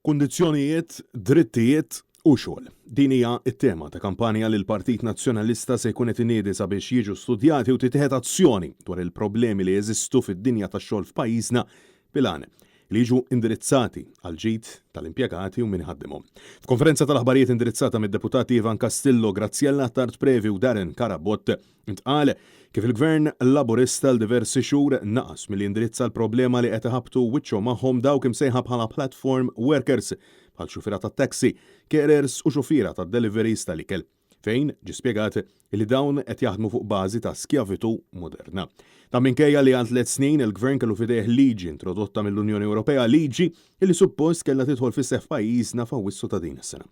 Kundizzjonijiet, drittijiet u xogħol. Din hija t-tema ta' kampanja li l-Partit Nazzjonalista se jkun qed iniedi sabiex jiġu studjati u titieħed azzjoni dwar il-problemi li jeżistu fid-dinja tax-xogħol f'pajjiżna bil-għan li jiġu indirizzati għall-ġid tal-impjegati u min iħaddimhom. F'konferenza tal-aħbarijiet indirizzata mid-Deputati Ivan Castillo, Graziella Attard Previ u Darren Carabott, Intqal kif il-Gvern Laburista għal diversi xhur naqas milli jindirizza l-problema li qed iħabbtu wiċċhom magħhom dawk imsejħa bħala platform workers, bħal xufiera tat-taxi, carers u xufiera tad-deliveries tal-ikel, fejn ġie spjegat li dawn qed jaħdmu fuq bażi ta' skjavitù moderna. Dan minkejja li għal tlett snin il-Gvern kellu f'idejh liġi introdotta mill-Unjoni Ewropea, liġi li suppost kellha tidħol fis-seħħ f'pajjiżna f'Awwissu ta' din is-sena.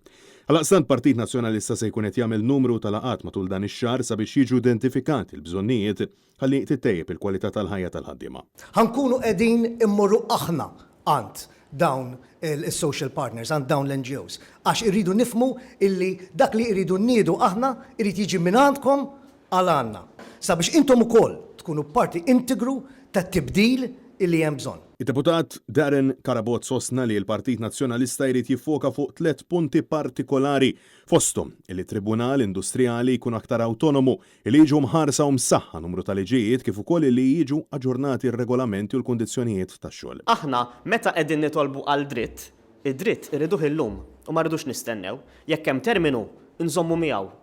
Għaldaqstant Partit Nazzjonalista se jkun qed jagħmel numru ta' laqgħat matul dan ix-xahar sabiex jiġu identifikati l-bżonnijiet ħalli tittejjeb il-kwalità tal-ħajja tal-ħaddiema. Ħa nkunu qegħdin immorru aħna għand dawn is-social partners, għand dawn l-NGOs, għax irridu nifhmu illi dak li irridu nniedu aħna jrid jiġi mingħandkom għal għandna, sabiex intom ukoll tkunu parti integru tat-tibdil illi hemm bżonn. Id-Deputat Darren Carabott sostna li l-Partit Nazzjonalista jrid jiffoka fuq tlett punti partikolari, fosthom illi t-Tribunal Industrijali jkun aktar awtonomu, illi jiġu mħarsa u msaħħa numru ta' liġijiet kif ukoll illi jiġu aġġornati r-regolamenti u l-kundizzjonijiet tax-xogħol. Aħna meta qegħdin nitolbu għal dritt, id-dritt irriduh illum u ma rridux nistennew. Jekk hemm terminu, nżommu miegħu.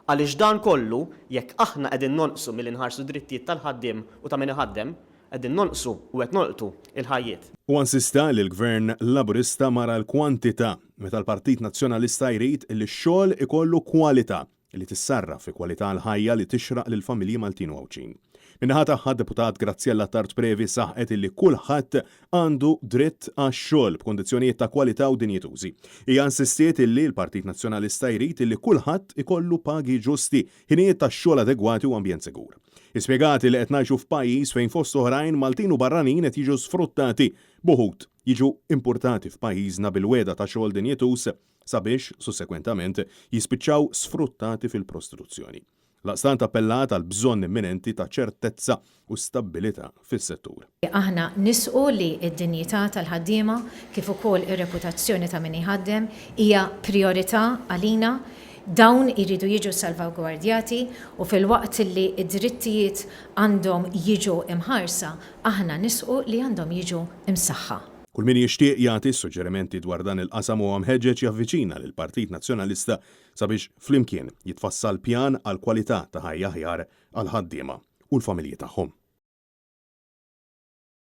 Għaliex dan kollu, jekk aħna qegħdin nonqsu milli nħarsu d-drittijiet tal-ħaddiem u ta' min iħaddem, qegħdin nonqsu u qed nolqtu l-ħajjiet. Huwa insista li l-Gvern Laburista mar għall-kwantità meta l-Partit Nazzjonalista jrid li x-xogħol ikollu kwalità li tissarraf fi kwalità għall-ħajja li tixraq lill-familji Maltin u Għawdxin. Min-naħa tagħha d-Deputat Graziella Attard Previ saħqet illi kulħadd għandu dritt għax-xogħol b'kundizzjonijiet ta' kwalità u dinjitużi. Hija insistiet illi l-Partit Nazzjonalista jrid illi kulħadd ikollu pagi ġusti, ħinijiet tax-xogħol adegwati u ambjent sigur. Hi spjegat illi qed ngħixu f'pajjiż fejn fost oħrajn Maltin u barranin qed jiġu sfruttati b'uħud jiġu impurtati f'pajjiżna bil-wegħda ta' xogħol dinjituż sabiex, sussekwentament, jispiċċaw sfruttati fil-prostituzzjoni. Għaldaqstant appellat għall-bżonn imminenti ta' ċertezza u stabbilità fis-settur. Aħna nisqu li d-dinjità tal-ħaddiema kif ukoll ir-reputazzjoni ta' min iħaddem hija prijorità għalina. Dawn iridu jiġu salvagwardjati u filwaqt li d-drittijiet għandhom jiġu mħarsa, aħna nisqu li għandhom jiġu msaħħa. Kull min jixtieq jagħti suġġerimenti dwar dan il-qasam huwa mħeġġeġ javviċina lill-Partit Nazzjonalista sabiex flimkien jitfassal pjan għal kwalità ta' ħajja aħjar għall-ħaddiema u l-familji tagħhom.